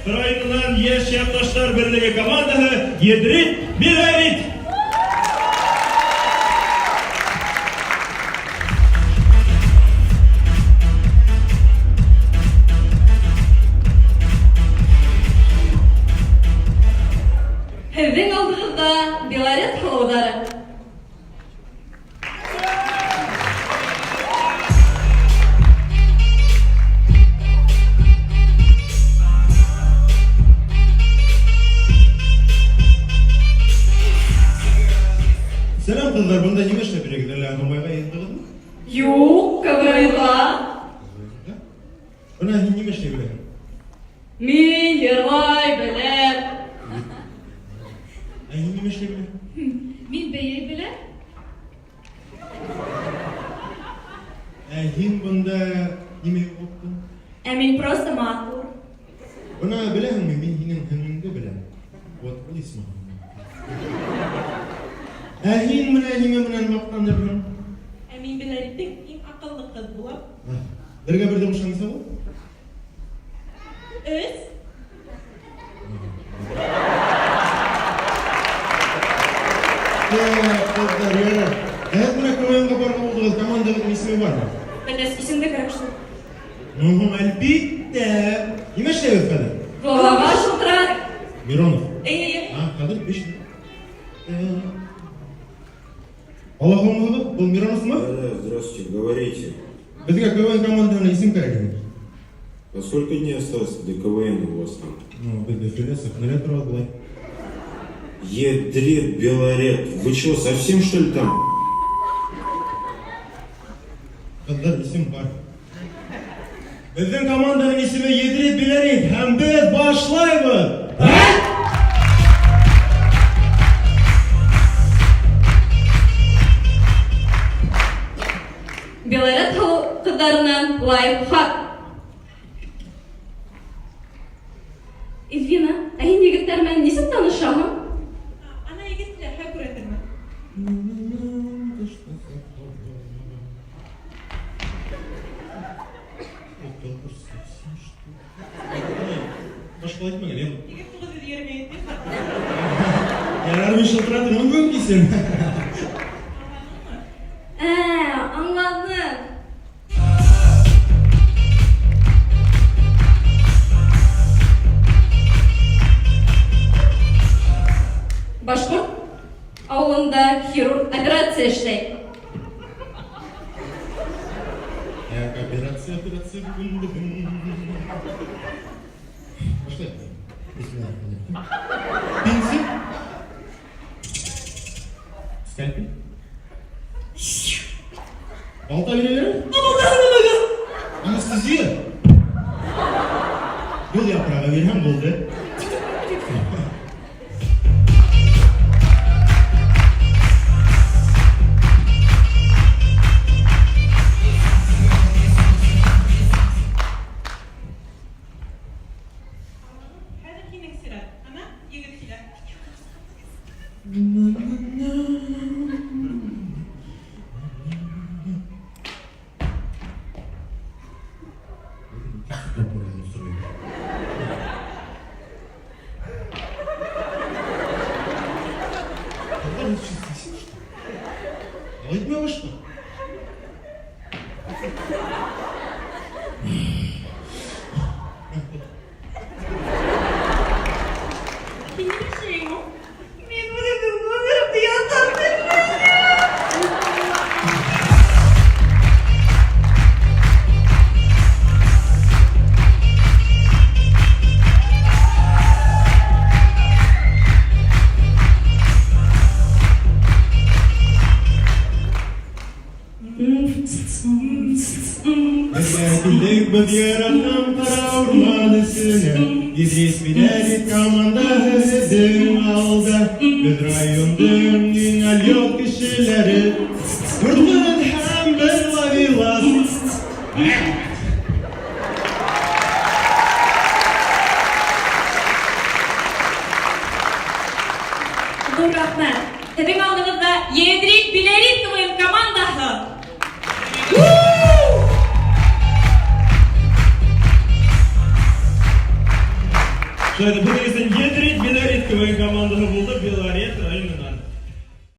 районыннан Яшь якташлар берлеге командаһы Едрит Белорит. Һеҙҙең алдығыҙҙа Белорет һылыуҙары. Сәлам, ҡыҙҙар, бында нимә эшләп йөрөйһөгөҙ? Әллә Һомайға йыйындығыҙмы? Юҡ, КВНға. Бына һин нимә эшләй беләһең? Мин йырлай беләм. Ә һин нимә эшләй беләһең? Мин бейей беләм. Ә һин бында нимә юғалттың? Ә мин просто матур. Бына беләһеңме, мин һинең һеңлеңде беләм. Вот ул исмаһам. Ә һин менә нимә менән маҡтанырһың? Ә мин Беләриттең иң аҡыллы ҡыҙ булам. Бергә берҙе ҡушһаң нисә була? Өс. Ҡыҙҙар, ярар. Ә һеҙ менә КВНга барырға булдығыҙ, командағыҙҙың исеме бармы? Беләс, исемде кәрәк шул. Ну, һуң, әлбиттә. Нимә эшләйбеҙ хәҙер? Балаға шылтырат. Миронов. Эйе, эйе. А, хәҙер биш. Алло, һаумыһығыҙ? Был Мироновмы? Да, да, здравствуйте, говорите. Беҙгә КВН командаһына исем кәрәк ине. А сколько дней осталось до КВН у вас там? Ну, беҙ Өфөлә сәхнәлә торабыҙ былай. Едрит, Белорет. Вы чего, совсем что ли там? Ҡыҙҙар, исем бар. Беҙҙең команданың исеме Едрит Белорет һәм беҙ башлайбыҙ. Белорет ҡыҙҙарынан лайфхак. Эльвина, ә һин егеттәр менән нисек танышаһың? Ана егет килә, хәл күрәтермен. Башҡа әйтмәгән, яме. Егет 927. Ярар, мин шылтыратырмын бөгөн кисен. Ә, аңланым. Башҡорт ауылында хирург операция эшләй. Так, операция, операция бөгөн, бөгөн. Башлайыҡ. Бисмиллаһир-рахманир-рахим. Пинцет. Скальпель. Балта бирә. Анестезия. Гөл япрағы бирһәм булды. Хәҙер һинең сират. Ана, егет килә. Ҡыҙҙар, һеҙ что, совсем, что ли? Әйтмә башҡа. Һин нимә эшләйһең ул? Мин үҙемдең номерымды яҙҙым белмәйем. Беҙгә килдек беҙ ерактан ҡара урман эсенә. Едрит Белорет командаһы һеҙҙең алда. Беҙ райондың иң алйот кешеләре. Дүрт ҡыҙ һәм бер ловелас. Ҙур рәхмәт. Һеҙҙең алдығыҙҙа Едрит Белорет КВН командаһы. Шулай ҙа беҙҙең өсөн Едрит Белорет КВН командаһы булды Белорет районынан.